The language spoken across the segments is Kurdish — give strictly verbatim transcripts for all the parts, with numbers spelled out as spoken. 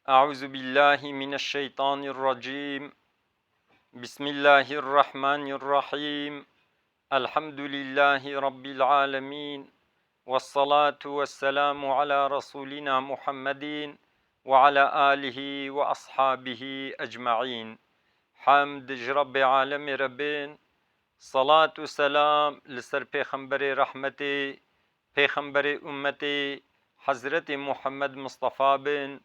أعوذ بالله من الشيطان الرجيم. بسم الله الرحمن الرحيم. الحمد لله رب العالمين. والصلاة والسلام على رسولنا محمد وعلى آله وأصحابه أجمعين. Hemd ji Rabbê alemê re bin, salat û selam li ser Pêxemberê rehmetê, Pêxemberê ummetê, Hezretê Muhammed Mustafa bin,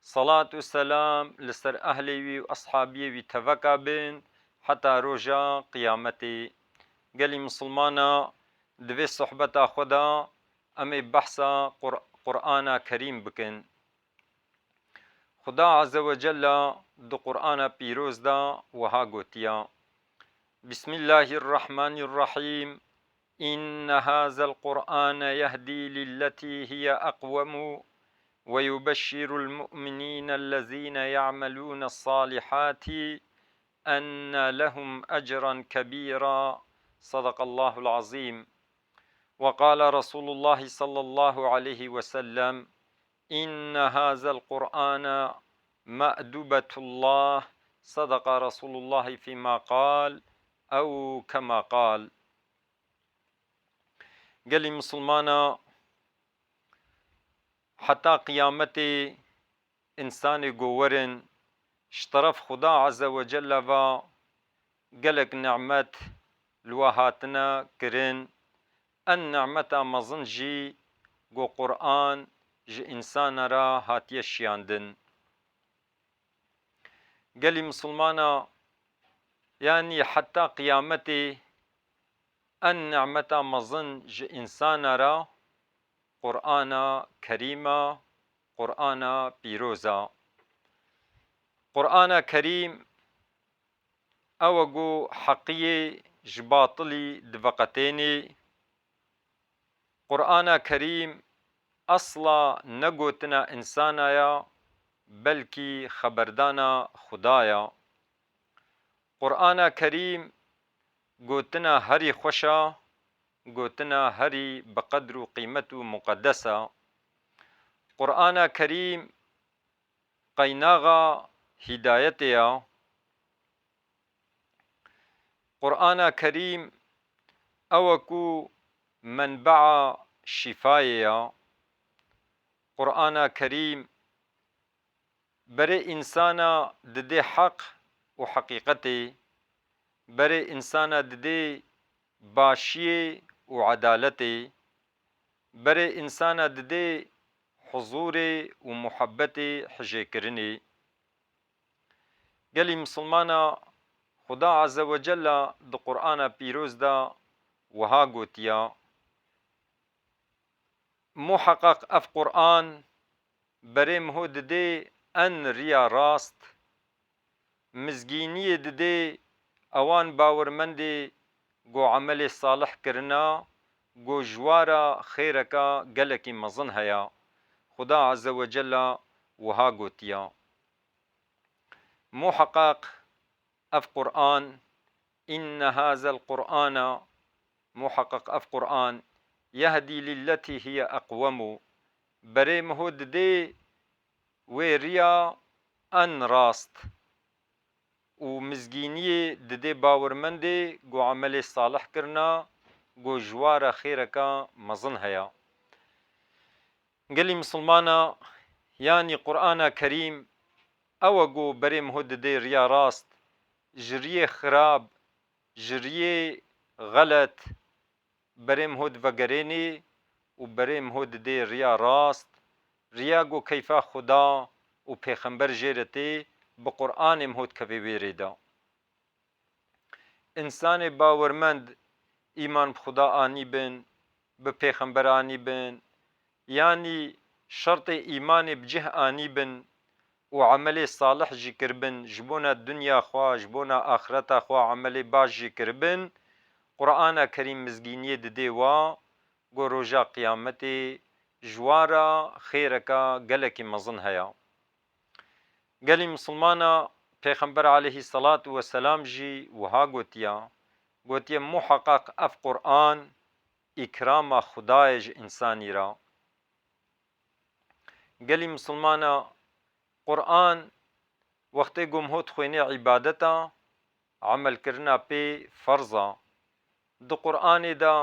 salat û selam li ser ehlê wî û eshabiyê wî teveka bin, heta roja qiyametê. Gelî misilmana, di vê sohbeta xwe de em ê behsa Qur-, Qur'ana Kerîm bikin. Xuda Azze ve Cella di Qur'ana Pîroz de wiha gotiya, Bismillahirrahmanirrahîm. إن هذا القرآن يهدي للتي هي أقوم ويبشر المؤمنين الذين يعملون الصالحات أن لهم أجرا كبيرا. صدق الله العظيم. وقال رسول الله صلى الله عليه وسلم: إن هذا القرآن مأدبة الله. صدق رسول الله فيما قال أو كما قال. Gelî misilmana, heta qiyametê însanê ku werin, ji teref Xuda Azze ve Celle ve gelek nimet li we hatine kirin. En nimeta mezin jî ku Qur'an ji însana re hatiye şiyandin. Gelî misilmana, yanî heta qiyametê en nimeta mezin ji însana re Qur'ana Kerîm e, Qur'ana Pîroz e. Qur'ana Kerîm ew e ku heqiyê ji batilî diveqetênê. Qur'ana Kerîm esla ne gotina însana ya, belkî xeberdana Xuda ya. Qur'ana Kerîm gotina herî xweş a, gotina herî bi qedr û qîmet û muqedes a. Qur'ana Kerîm qeynaxa hîdayetê ya. Qur'ana Kerîm ew e ku menbea şîfayê ya. Qur'ana Kerîm berê însana didê heq û heqîqetê, berê însana didê başiyê û edaletê, berê însana didê huzûrê û muhebbetê hijêkirinê. Gelî misilmana, Xuda Azze ve Celle di Qur'ana Pîroz de wiha gotiya, Muheqeq ev Qur'an berê miho didê en riya rast, mizgîniyê didê ewan bawermendê ku emelê salih kirina, ku ji wa re xêreka gelekî mezin heya. Xuda Azze ve Celle wiha gotiya, Muheqeq ev Qur'an, inne hazel Qur'ana, muheqeq ev Qur'an, yehdî lilletî hiye eqwemu, berê miho didê wê riya en rast û mizgîniyê didê bawermendê ku emelê salih kirina, ku ji wa re xêreka mezin heya. Gelî misilmana, yanî Qur'ana Kerîm ew e ku berê miho didê riya rast, ji riyê xirab, ji riyê xelet berê miho divegerênê û berê miho didê riya rast, riya ku keyfa Xuda û Pêxember jê re tê, bi Qur'anê miho dikeve wê rê de. Însanê bawermend îman bi Xuda anî bin, bi Pêxember anî bin, yanî şertê îmanê bi cih anî bin û emelê salih jî kiribin, ji bona dinya xwe, ji bona axireta xwe emelê baş jî kiribin, Qur'ana Kerîm mizgîniyê didê wa, ku roja qiyametê ji wan re xêreka gelekî mezin heya. Gelî misilmana, Pêxember aleyhî selatu weselam jî wiha gotiya, gotiye, Muheqeq ev Qur'an îkrama Xuda ye ji însanî re. Gelî misilmana, Quran wextê ku miho dixwênê îbadet a, emelkirina pê ferz a. Di Quranê de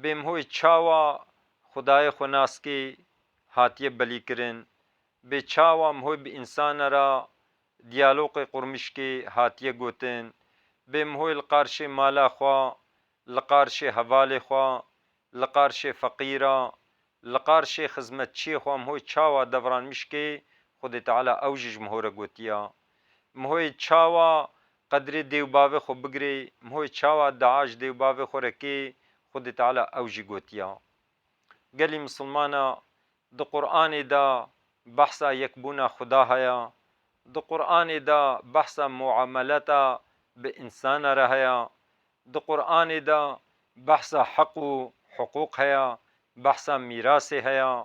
bê mihoyê çawa Xwedayê xwe nas kê hatiye belîkirin, bê çawa mihoyê bi însana re diyaloqê qurmîşkê hatiye gotin, bê mihoyê li qarşê mala xwe, li qarşê hevalê xwe, li qarşê feqîra, li qarşê xizmetçiyê xwe mihoyê çawa devranmîşkê Xwedê Teala ew jî ji miho re gotiya. Mihoyê çawa qedrê dê û bavê xwe bigirê, mihoyê çawa dua ji dê û bavê xwe re kê, Xwedê Teala ew jî gotiya. Gelî misilmana, di Quranê de behsa yekbûna Xuda heye, di Quranê de behsa muamelata bi însana re heye, di Quranê de behsa heq û hiqûq heye, behsa mîrasê heye.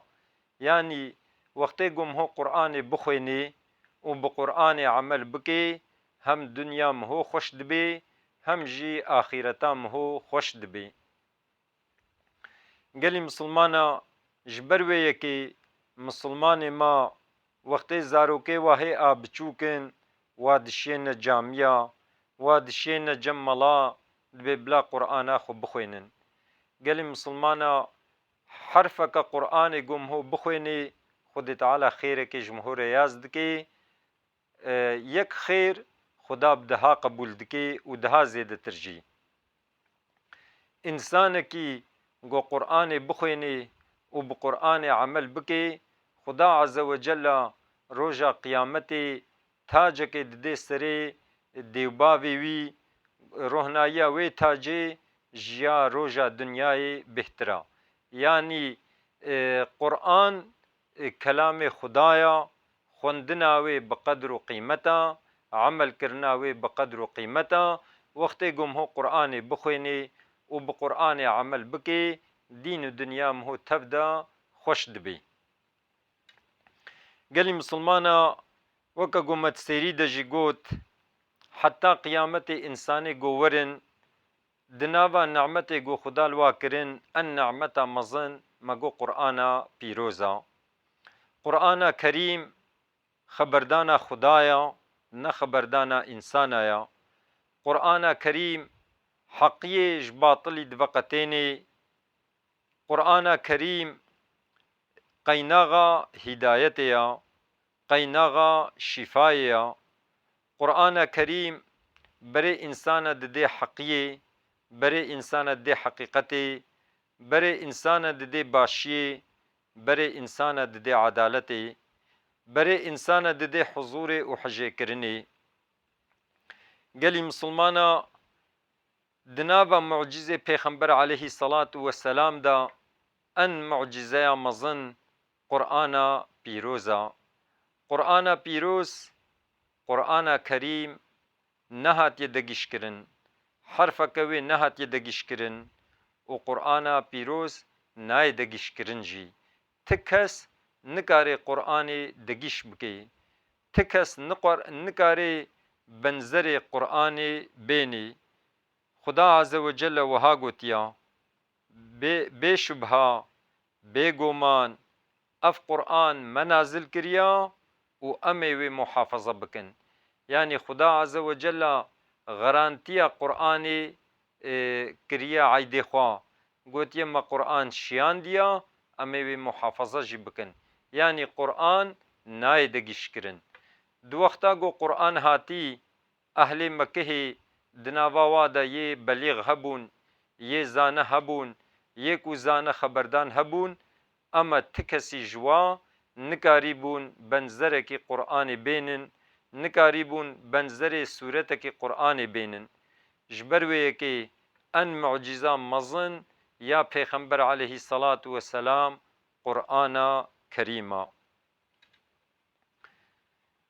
Yanî wextê ku miho Quranê bixwênê û bi Quranê emel bikê, hem dinya miho xweş dibê, hem jî axîreta miho xweş dibê. Gelî misilmana, ji ber wê yekê misilmanê me wextê zarokê wa hê a biçûk in, wa dişiyêne camiya, wa dişiyêne cem mala, dibê bila Qur'ana xwe bixwênin. Gelî misilmana, herfeke Qur'anê ku miho bixwênê, Xwedê Teala xêrekê ji miho re yaz dike, e, yek xêr Xuda bi deha qebûl dike û deha zêdetir jî. Însanekî ku Qur'anê bixwênê û bi Qur'anê emel bike, Xuda Azze ve Cella roja Qiyametê tacekê dide serê dê û bavê wî, rohnayiya wê tacê ji ya roja dinyayê bêhtir a. Yanî, e, Qur'an, e, kelamê Xuda ya, xwendina wê bi qedr û qîmet a, emelkirina wê bi qedr û qîmet a. Wextê ku miho Qur'anê bixwênê û bi Qur'anê emel bikê, dîn û dinya miho tev de xweş dibê. Gelî misilmana, weke ku me di sêrî de jî got, heta qiyametê însanê ku werin, di nava nimetê ku Xuda li wa kirin, en nimeta mezin me got Qur'ana pîroz a. Qur'ana Kerîm xeberdana Xuda ya, ne xeberdana însana ya. Qur'ana Kerîm heqiyê ji batilî diveqetênê. Qur'ana Kerîm qeynaxa hîdayetê ya, qeynaxa şîfayê ya. Qur'ana Kerîm berê însana didê heqiyê, berê însana didê heqîqetê, berê însana didê başiyê, berê însana didê edaletê, berê însana didê huzûrê û hijêkirinê. Gelî misilmana, di nava mucîzê Pêxember aleyhî selatu weselam de en mucîzeya mezin Qur'ana pîroz a. Qur'ana pîroz, Qur'ana Kerîm nehatiye degîşkirin, herfeke wê nehatiye degîşkirin û Qur'ana pîroz nayê degîşkirin jî. Ti kes nikare Qur'anê degîş bike. Ti kes niqar-, nikare benzerê Qur'anê bênê. Xuda Azze ve Celle wiha gotiya, Bê, bêşubha, bêguman, ev Qur'an me nazil kiriya û em ê wê muhafaza bikin. Yanî Xuda Azze ve Celle garantiya Qur'anê, e, kiriye eydê xwe. Gotiye, me Qur'an şiyandiya, em ê wê muhafaza jî bikin. Yanî Qur'an nayê degîşkirin. Di wexta ku Qur'an hatî, ehlê Mekihê di nava wa de yê belîx hebûn, yê zane hebûn, yê ku zane xeberdan hebûn, ema ti kesî ji wa nikarîbûn benzerekî Qur'anê bênin, nikarîbûn benzerê sûretekî Qur'anê bênin. Ji ber wê yekê en mucîza mezin ya Pêxember aleyhî selatu weselam Qur'ana Kerîm a.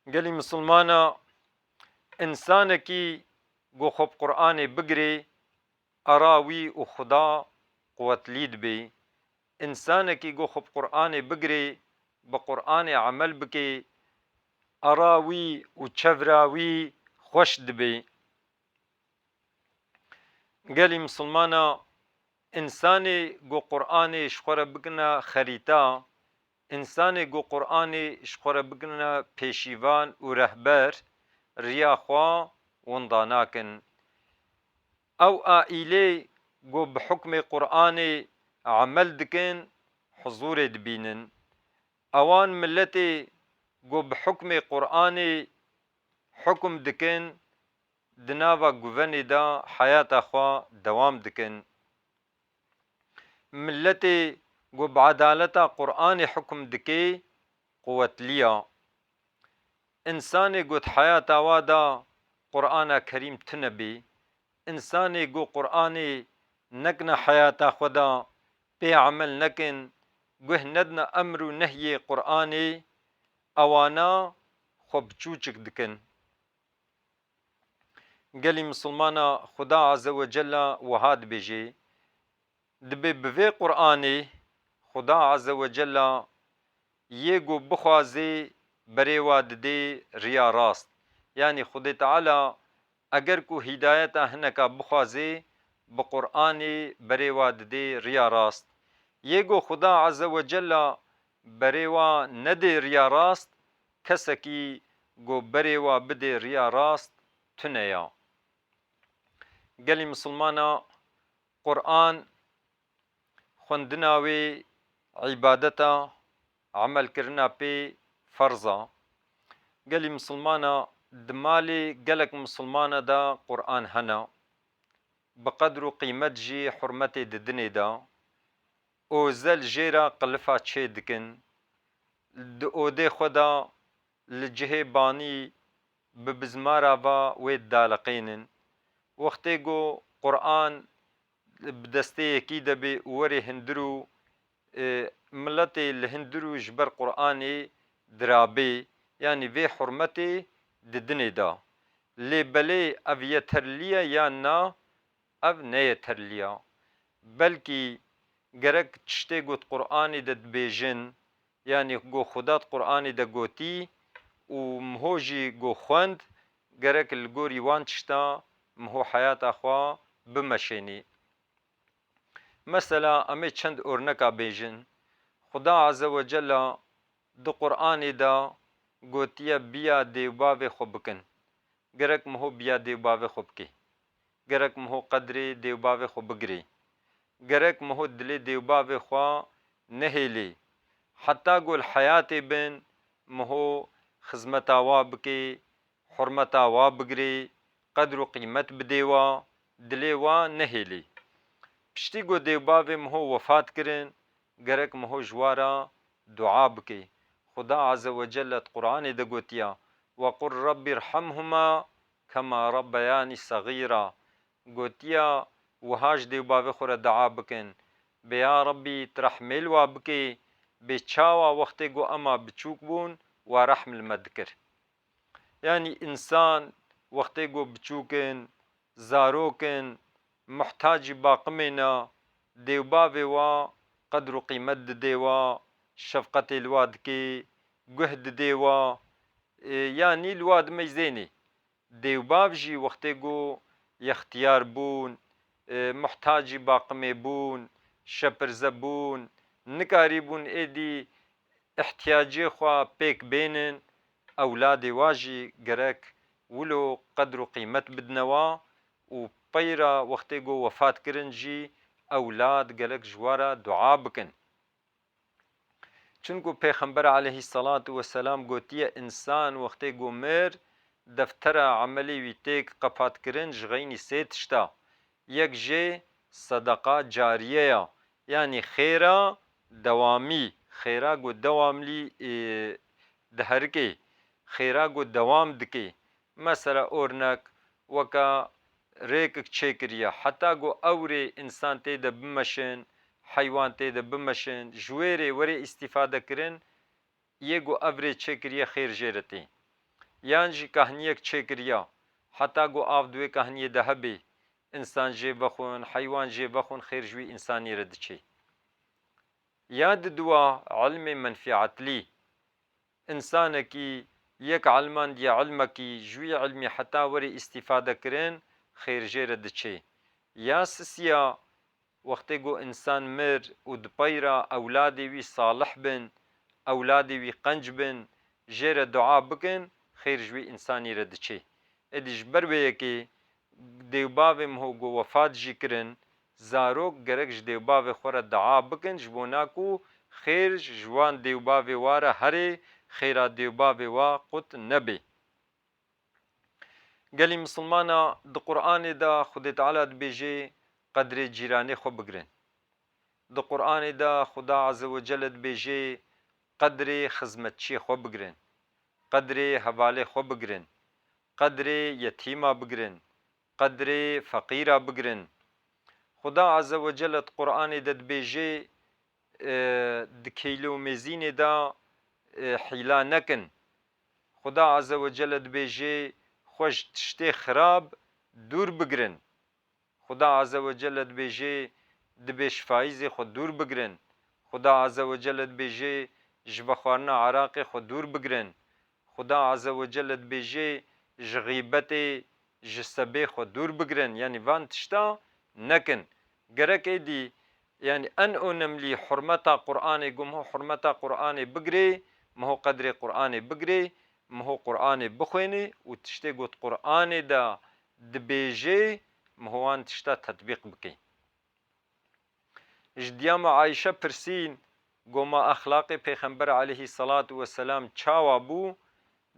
Gelî misilmana, însanekî ku xwe bi Qur'anê bigirê, ara wî û Xuda quwetlî dibê. Însanekî ku xwe bi Qur'anê bigirê, bi Qur'anê emel bikê, ara wî û çevra wî xweş dibê. Gelî misilmana, însanê ku Qur'anê ji xwe re bikine xerîta, Însanê ku Qur'anê ji xwe re bigirine pêşîvan û rehber, riya xwe winda nakin. Ew aîlê ku bi hukmê Qur'anê emel dikin, huzûrê dibînin. Ewan miletê ku bi hukmê Qur'anê hukm dikin, di nava guvenê de heyata xwe dewam dikin. Miletê ku bi edaleta Qur'anê hukm dike, quwetliya. Însanê ku di heyata wa de Qur'ana Kerîm tune bê, însanê ku Qur'anê nekine heyata xwe de, pê emel nekin, guh nedine emr û nehyê Qur'anê, ewana xwe biçûçik dikin. Gelî misilmana Xuda Azze ve Cella wiha dibêje, dibê bi vê Qur'anê Xuda Azze ve Cella yê ku bixwazê berê wa didê riya rast. Yanî Xwedê Teala eger ku hîdayeta hineka bixwazê, bi Qur'anê berê wa didê riya rast. Yê ku Xuda Azze ve Cella berê wa nedê riya rast, kesekî ku berê wa bidê riya rast tune ya. Gelî misilmana Qur'an xwendina wê îbadeta, emelkirina pê ferz a. Gelî misilmana di malê gelek misilmana de Qur'an hene. Bi qedr û qîmet jî hurmetê didinê de. Ozel jê re qilifa çê dikin. Di odê xwe de li cihê banî bi bizmara va wê daliqênin. Wextê ku Qur'an bi destê yekî de bê û werê hindir û, e, miletê li hindir û ji ber Qur'anê dirabê, yanî vê hurmetê didinê da. Lê belê ev yeterlî ye yan na, ev ne yeterlî ya. Belkî gerek tiştê ku di Qur'anê de dibêjin, yanî ku Xuda di Qur'anê de gotî û miho jî ku xwend, gerek li gorî wan tişta miho heyata xwe bimeşênî. Mesela, em ê çend orneka bêjin. Xuda Azze ve Cella di Qur'anê de gotiye, biya dê û bavê xwe bikin. Gerek miho biya dê û bavê xwe bikê. Gerek miho qedrê dê û bavê xwe bigirê. Gerek miho dilê dê û bavê xwe nehêlê. Heta ku li heyatê bin, miho xizmeta wa bikê, hurmeta wa bigirê, qedr û qîmet bidê wa, dilê wa nehêlê. Piştî ku dê û bavê miho wefat kirin, gerek miho ji wa re dua bikê. Xuda Azze ve Celle di Qur'anê de gotiya, "Ve qul Rabbî rhamhuma kema rabbeyanî saxîra." Gotiya, wiha ji dê û bavê xwe re dua bikin, bê ya Rabbî, tu rehmê li wa bikê, bê çawa wextê ku ema biçûk bûn, wa rehm li me dikir. Yanî însan wextê ku biçûk in, zarok in, muhtacî baqimê ne, dê û bavê wa qedr û qîmet didê wa, şefqetê li wa dikê, guh didê wa, e, yanî li wa dimeyzênê. Dê û bav jî wextê ku yextiyar bûn, e, muhtacî baqimê bûn, şepirze bûn, nikarîbûn êdî ihtiyacê xwe pêk bênin, ewladê wa jî gerek wilo qedr û qîmet bidine wa û peyra wextê ku wefat kirin jî ewlad gerek ji wa re dua bikin. Çunku Pêxember aleyhisselatu vesselam gotiye, însan wextê ku mir, deftera emelê wî têk qepatkirin ji xeynî sê tişta. Yek jê sedeqa cariye ya, yanî xêra dewamî, xêra ku dewamlî, e, diherikê, xêra ku dewam dikê. Mesela, ornek, weke rêkek çêkiriye, heta ku ewrê însan tê de bimeşin, heywan tê de bimeşin, ji wê rê were îstîfade kirin, yê ku ev rê çêkiriye xêr jê re tê. Yan jî kahniyek çêkiriye, heta ku av di wê kahniyê de hebê, însan jê vexwin, heywan jê vexwin, xêr ji wî însanî re diçê. Ya diduwa, ilmê menfîatlî. Însanekî yek ilmandiye ilmekî, ji wî ilmî heta were îstîfade kirin, xêr jê re diçê. Ya sisiya, wextê ku însan mir û di peyra ewladê wî salih bin, ewladê wî qenc bin, jê re dua bikin, xêr ji wî însanî re diçê. Êdî ji ber wê yekê dêwbavê miho ku wefat jî kirin, zarok gerek ji dêwbavê xwe re dua bikin, ji bona ku xêr ji wan dêwbavê wa re herê, xêra dêwbavê wa qut nebê. Gelî misilmana di Qur'anê de Xwedê Teala dibêje qedrê cîranê xwe bigirin. Di Qur'anê de Xuda Azze ve Celle dibêje qedrê xizmetçiyê xwe bigirin, qedrê hevalê xwe bigirin, qedrê yetîma bigirin, qedrê feqîra bigirin. Xuda Azze ve Celle di Qur'anê de dibêje, e, di kêlê û mêzînê de, e, hîla nekin. Xuda Azze ve Celle dibêje xwe ji tiştê xirab dûr bigirin. Xuda Azze ve Celle dibêje, dibê ji faîzê xwe dûr bigirin. Xuda Azze ve Celle dibêje, ji vexwarina eraqê xwe dûr bigirin. Xuda Azze ve Celle dibêje, ji xîbetê, ji sebê xwe dûr bigirin. Yanî van tişta nekin. Gerek êdî, yanî en onemlî hurmeta Qur'anê, ku miho hurmeta Qur'anê bigirê, miho qedrê Qur'anê bigirê, miho Qur'anê bixwênê û tiştê ku di Qur'anê de dibêje, miho wan tişta tetbîq bikê. Ji diyama Ayşe pirsîn, goma exlaqê Pêxember aleyhî selatu weselam çawa bû?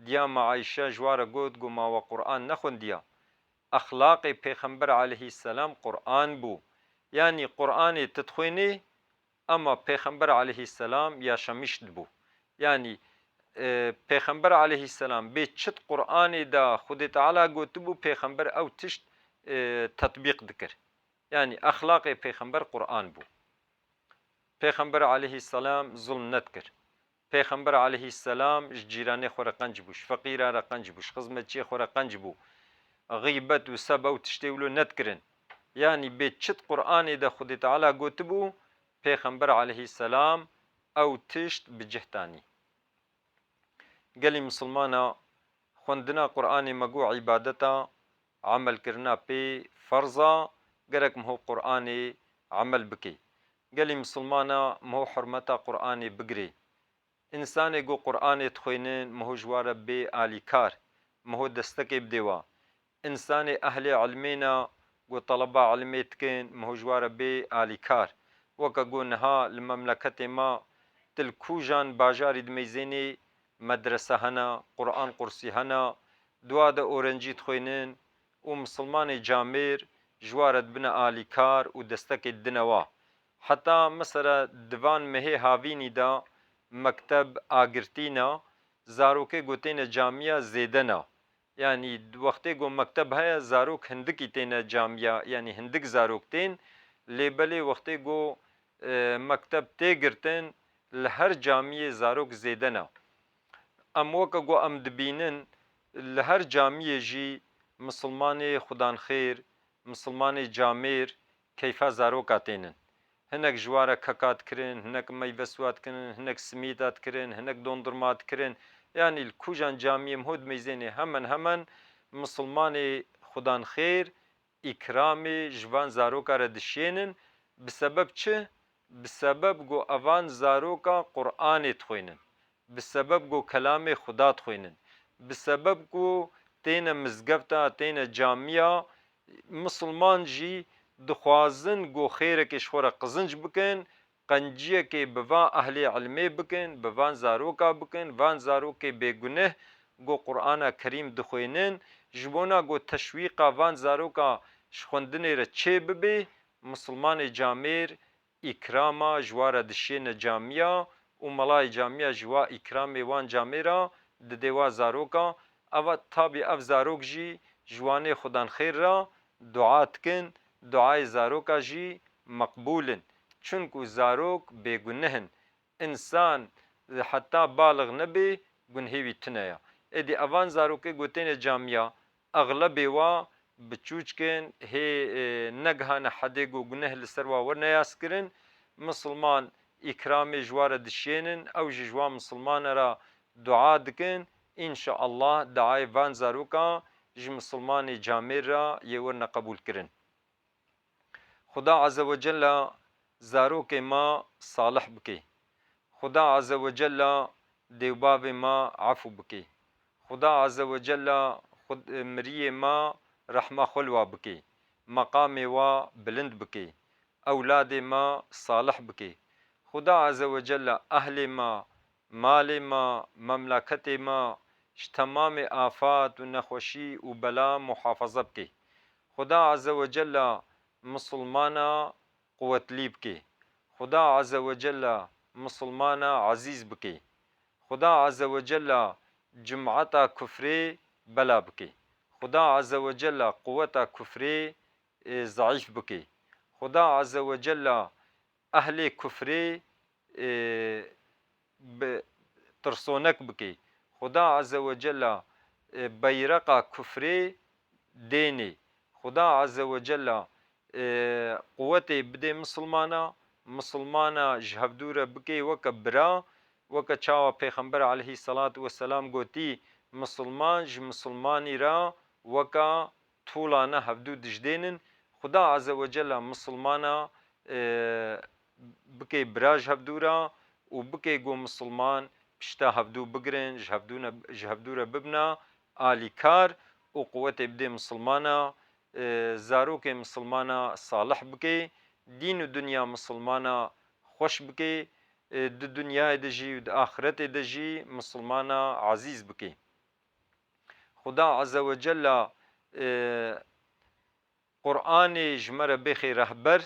Diyama Ayşe ji wa re got, goma we Qur'an nexwindiya. Exlaqê Pêxember aleyhî selam Qur'an bû. Yanî Qur'anê tu dixwênê, ama Pêxember aleyhî selam yaşamiş dibû. Yanî, e, Pêxember aleyhî selam bê çi di Qur'anê de Xwedê Teala gotibû, Pêxember ew tişt, e, tetbîq dikir. Yanî exlaqê Pêxember Qur'an bû. Pêxember aleyhî selam zulm nedikir. Pêxember aleyhî selam ji cîranê xwe re qenc bû, ji feqîra re qenc bû, ji xizmetçiyê xwe re qenc bû. Xîbet û seb ew tiştê wilo nedikirin. Yanî bê çi di Qur'anê de Xwedê Teala gotibû, Pêxember aleyhî selam ew tişt bi cih danî. Gelî misilmana, xwendina Qur'anê me got îbadeta, emelkirina pê ferz a, gerek miho Qur'anê emel bikê. Gelî misilmana, miho hurmeta Qur'anê bigirê. Însanê ku Qur'anê dixwênin, miho ji wa re bê alîkar, miho destekê bidê wa. Însanê ehlê ilmê ne, ku teleba ilmê dikin, miho ji wa re bê alîkar. Weke ku niha li memleketê me tu li kûjan bajarî dimeyzênê medrese hene, Qur'an qursî hene, di wa de orencî dixwênin û misilmanê camêr ji wa re dibine alîkar û destekê didine wa. Heta mesela di van mehê havînî de mekteb agirtî ne, zarokê ku têne camiya zêde ne. Yanî wextê ku mekteb heye, zarok hindikî têne camiya, yanî hindik zarok tên, lê belê wextê ku, e, mekteb tê girtin, li her camiyê zarok zêde ne. Em weke ku em dibînin, li her camiyê jî misilmanê xudanxêr, misilmanê camêr keyfa zaroka tênin. Hinek ji wa re keka dikirin, hinek meyve siwa dikirin, hinek simîta dikirin, hinek dondurma dikirin. Yanî li kûjan camiyê miho dimeyzênê hemen hemen misilmanê xudanxêr îkramê ji van zaroka re dişênin. Bi sebeb çi? Bi sebeb ku evan zaroka Qur'anê dixwênin. Bi sebeb ku kelamê Xuda dixwênin. Bi sebeb ku têne mizgefta, têne camiya, misilman jî dixwazin ku xêrekê ji xwe re qizinc bikin, qenciyekê bi van ehlê ilmê bikin, bi van zaroka bikin, van zarokê bêguneh ku Qur'ana Kerîm dixwênin, ji bona ku teşwîqa van zaroka ji xwendinê re çê bibê, misilmanê camêr îkrama ji wa re dişêne camiya û melayê camiya ji wa îkramê wan camêra didê wa zaroka. Eva tabî ev zarok jî ji wanê xudanxêr re dua dikin, duayê zaroka jî meqbûl in. Çunku zarok bêguneh in. Însan heta balix nebe, gunhê wî tune ya. Êdî evan zarokê ku têne camiya, exlebê wa biçûçk in, hê, e, negihane hedê ku guneh li ser wa werne yaskirin. Misilman îkramê ji wa re dişênin, ew jî ji wan misilmane re dua dikin. Înşaallah duayê van zaroka ji misilmanê camêr re yê werne qebûlkirin. Xuda Azze ve Celle zarokê me salih bike. Xuda Azze ve Cella dêwbavê ma efû bike. Xuda Azze ve Cella xud-, miriyê ma rehma xwe li wa bike. Meqamê wa bilind bike. Ewladê ma salih bike. Xuda Azze ve Cella ehlê ma, malê ma, memleketê ma ji temamê afat û nexweşî û bela muhafaza bike. Xuda Azze ve Cella misilmana quwetlî bike. Xuda Azze ve Cella misilmana ezîz bike. Xuda Azze ve Cella cimata kufrê bela bike. Xuda Azze ve Cella quweta kufrê, e, zeîf bike. Xuda Azze ve Cella ehlê kufrê, e, bi tirsonek bike. Xuda Azze ve Cella, e, beyreqa kufrê dênê. Xuda Azze ve Cella, e, quwetê bidê misilmana, misilmana ji hevdû re bike weke bira, weke çawa Pêxember aleyhisselatu vesselam gotî, misilman ji misilmanî re weke tûlane hevdû dijdênin. Xuda Azze ve Cella misilmana, e, bike bira ji hevdû re û bike ku misilman pişta hevdû bigirin, ji hevdû ne, ji hevdû re bibina alîkar û quwetê bidê misilmana, e, zarokê misilmana salih bike, dîn û dinya misilmana xweş bike, e, di dinyayê de jî û di axiretê de jî misilmana ezîz bike. Xuda Azze ve Cella, e, Qur'anê ji me re bêxê rehber,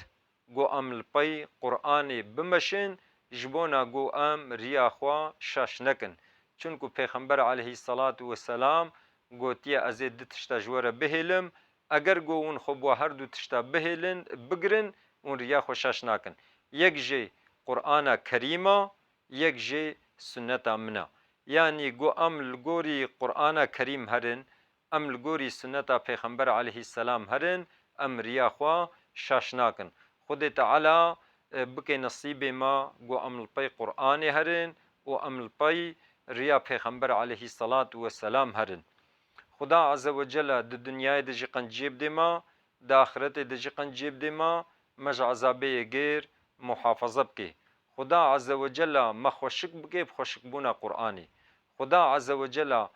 ku em li pey Qur'anê bimeşin, ji bona ku em riya xwe şaş nekin. Çunku Pêxember aleyhisselatu vesselam gotiye, ez ê du tişta ji we re bihêlim, eger ku hûn xwe bi her du tişta bihêlin, bigirin, hûn riya xwe şaş nakin. Yek jê Qur'ana Kerîm e, yek jê sunneta min e. Yanî ku em li gorî Qur'ana Kerîm herin, em li gorî sunneta Pêxember aleyhisselam herin, em riya xwe şaş nakin. Xwedê Teala, e, bike nesîbê me ku em li pey Qur'anê herin û em li pey riya Pêxember aleyhisselatu vesselam herin. Xuda Azze ve Cella di dinyayê de jî qenciyê bidê me, di axiretê de jî qenciyê bidê me, me ji ezabê yê gêr muhafaza bike. Xuda Azze ve Cella me xweşik bike bi xweşikbûna Qur'anê. Xuda Azze ve Cella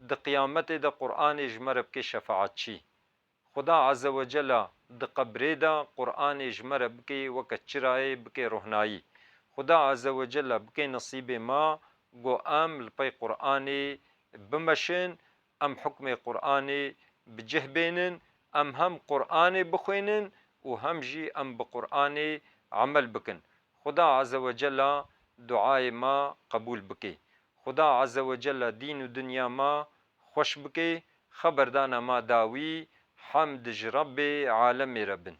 di qiyametê de Qur'anê ji me re bike şefaetçî. Xuda Azze ve Cella di qebrê de Qur'anê ji me re bike weke çirayê, bike rohnayî. Xuda Azze ve Cella bike nesîbê me ku em li pey Qur'anê bimeşin, em hukmê Qur'anê bi cih bênin, em hem Qur'anê bixwînin û hem jî em bi Qur'anê emel bikin. Xuda Azze ve Cella duayê me qebûl bike. Xuda Azze ve Cella dîn û dinya me xweş bike, xeberdana me dawî, hemd ji Rebbê alemê re bin.